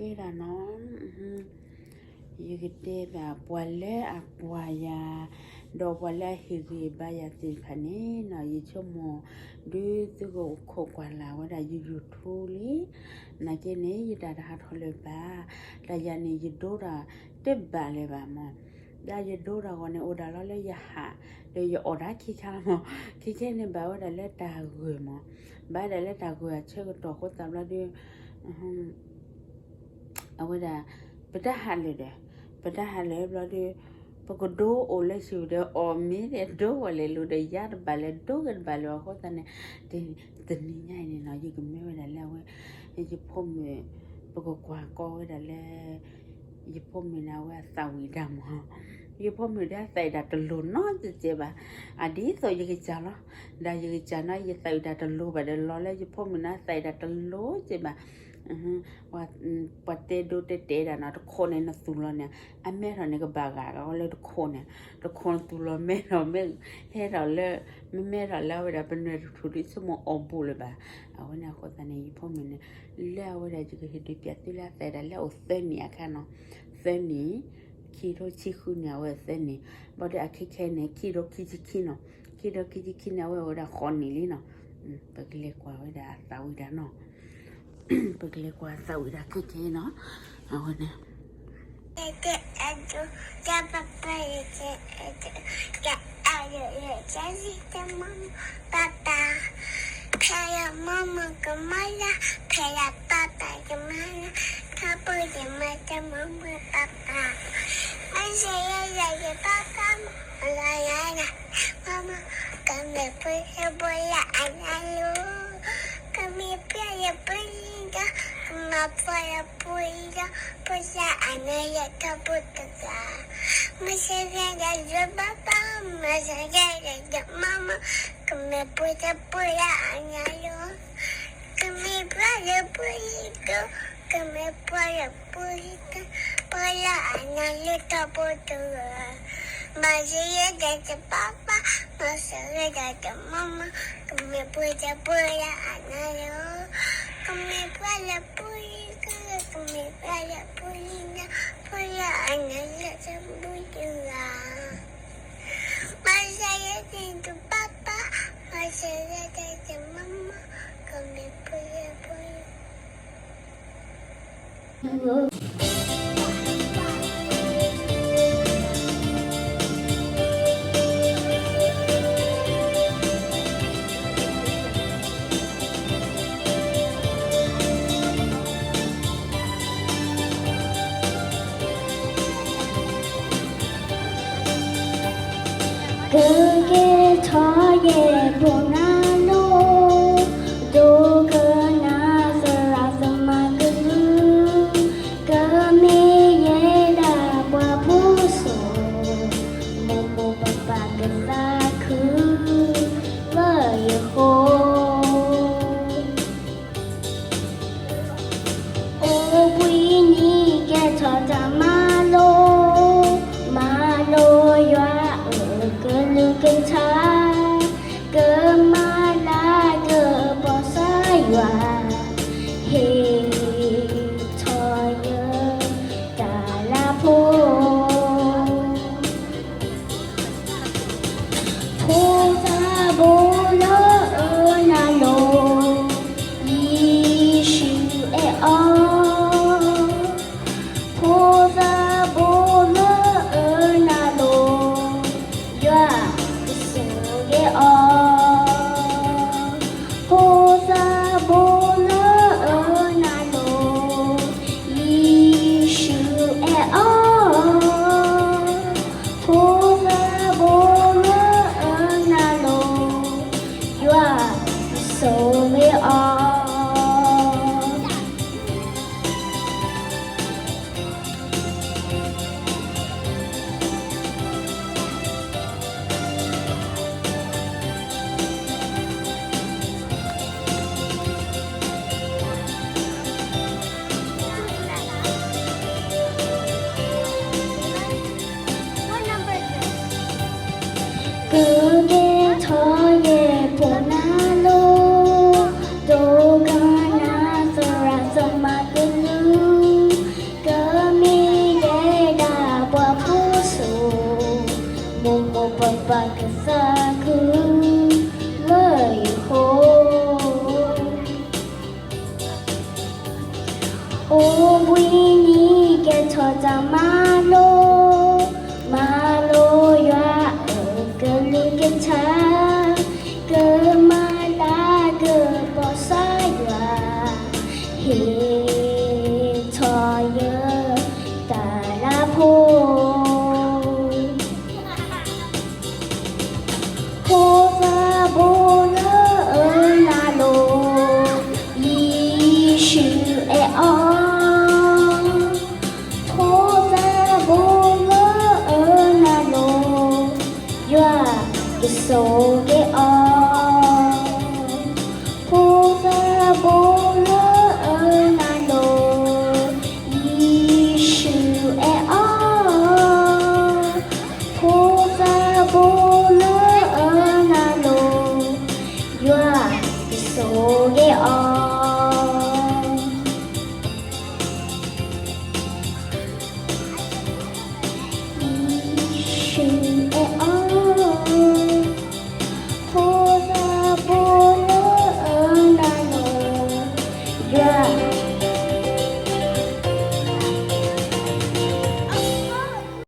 ယကတဲဒၣ်နီၤ, ယကတဲဘၣ်ပှၤလၢအကွၢ်ယၤ, ဒီးပှၤလၢအဟ့ၣ်ဂံၢ်ဘါယၤသ့ၣ်တဖၣ်န့ၣ်နီၤ, ယဆိကမိၣ် ဒုးသုကအိၣ်ခိးကွၢ်လၢ်ဝဲဒၣ်ယ YouTube လံ, နာ်က့န့ၣ် ယတၢ်တဟးထီၣ်လၢၤဘၣ်, တၢ်ယၤန့ၣ် ယဒိတၢ်တဘၣ်လၢၤဘၣ်မၢ်, ဒီးယဒိတၢ်ဂီၢ်န့ၣ် အိၣ်ဒၣ်လီၤလၢယဟး, ဒီးယအီၣ်ဒၣ်ခံခါလီၤမၢ်, ခံခဲန့ၣ်ဘၣ်ဝဲဒၣ်လၢတၢ်ဂၢၢ်မၢ်, ဘၣ်ဝဲဒၣ်လၢတၢ်ဂၢၢ်အဆၢကတီၢ်အဃိသတးဘျီဒီး အဝဲဒၣ် ပတၢ်ဟးလၢာ်ဒီး ပတၢ်ဟးလၢာ်ဘျီဒီး ပကဒိအိၣ်လၢဆူၣ်ဒီး အီၣ်မ့ၤဒီးဒိဝဲလဲၤလိၤဒီး ယၤတဘၣ်လၢၤ ဒိက့ၤတဘၣ်လၢၤအဃိသတးန့ၣ်, တနံၤညါအံၤန့ၣ်နီၤ ယကမၢဝဲဒၣ်လၢအဝဲ ယဖိမုၣ် ပကကွၢ်ကီဝဲဒၣ်လၢ ယဖိမုၣ်န့ၣ် အဝဲအသးဝံၣ်တၢ်မၢ်, ယဖိမုၣ်ဒီးအသးဝံၣ်တၢ်တလိၤနီတစဲးဘၣ်, အဒ်သိးယကစၢ်လီၤ, ဒီးယကစၢ်နီၤ ယသးဝံၣ်တၢ်တလိၤဘၣ်ဒီး လီၤလၢယဖိမုၣ်န့ၣ် အသးဝံၣ်တၢ်တလိၤစဲးဘၣ် ပှၤတဲဒိတဲတဲဒၣ်နီၤ တခိးန့ၣ်နသူၣ်လီၤန့ၣ် အမဲထီၣ်န့ၣ်ကဘၣ်ဂာ်ဂာ်လၢတခိးန့ၣ်, တခိးနသူၣ်လီၤမဲထီၣ် မ့ၢ်ဟဲထီၣ်လၢ မ့မ့ၢ်ထီၣ်လၢအဝဲဒၣ်ပနွဲၢ်တထူၣ်ဒ်ဆိကမိၣ်အီၣ်ဘူးလၢၤဘၣ်, အဝဲန့ၣ်အဃိသတးန့ၣ် ယဖိမုၣ်န့ၣ် လၢအဝဲဒၣ်ယကဟ့ၣ်ဒုးပျးသုလၢအသးဝံၣ်တၢ်လၢအအိၣ်သၢနံၣ်အခါနီၤ, သၢနံၣ် ခံထိဆံဃုန့ၣ် အဝဲသၢနံၣ်, ဘၣ်ဒီးအခဲခဲန့ၣ် ခံထိခံဆံခံနီၤ, ခံထိခံဆံခံန့ၣ် အဝဲအိၣ်ဝဲဒၣ်ဃိးနံၣ်လံနီၤ, ပကလဲၤကွၢ်ဝဲဒၣ်အသးဝံၣ်တၢ်နီၤ ပကလဲၤကွၢ်အသးဝံၣ်တၢ်ခဲခဲနီၤ, အဝဲန့ၣ် 爸爸，陪了妈妈跟妈妈，陪了爸爸跟妈妈，他不怎么叫妈妈爸爸。我想要有个爸爸，我来来了，妈妈，跟你不是不要爱那路，跟你不要不应该，跟妈不要不应该。 不是俺那也看不得啊。我现在的人爸爸，我现在的人妈妈，可没不是不要俺那哟，可没不是不一个，可没不是不一个，不要俺那也看不得啊。我现在的人爸爸，我现在的人妈妈，可没不是不要俺那哟，可没不是不一个，可没不是 不一样，不一样，俺们也真不一样。我想要听听爸爸，我想要听听妈妈，可没不一样，不一样。 ကကဲထီၣ်ယဲၢ်ဘိၣ်နၤလိၤ, ဒိကနၣ်သရၣ်သမါကလုၢ်, ကမ့ၢ်ယဲဒၣ်ပှၤဖိစိၤ, မိၢ်မိၢ်ပၢ်ပၢ်ကသးခု လၢယဃိ အိၣ်ဘှံးနံၤကဲထီၣ်တၢ်မၤလိ, မၤလိယွၤအကလုၢ်ကထါ, ကမၤ အိၣ်ဘှံးနံၤကဲထီၣ်တၢ်မၤလိ, မၤလိယွၤအကလုၢ်ကထါ, ကမၤလၤကပီၤစၢ်ယွၤ, ဟ့ၣ်ထီၣ်ယတၢ်လၤဖိ. ဖိသၣ်ဘိလၢအနၢ်လိၤ, ယ့ၣ်ၡူးအဲၣ်အီၤ, ဖိသၣ်ဘိလၢအနၢ်လိၤ, ယွၤကဆိၣ်ဂ့ၤအီၤ. ဖိသၣ်ဘိလၢအနၢ်လိၤ, ယ့ၣ်ၡူးအဲၣ်အီၤ, ဖိသၣ်ဘိလၢအနၢ်လိၤ, ယွၤကဆိၣ်ဂ့ၤအီၤ. ယ့ၣ်ၡူး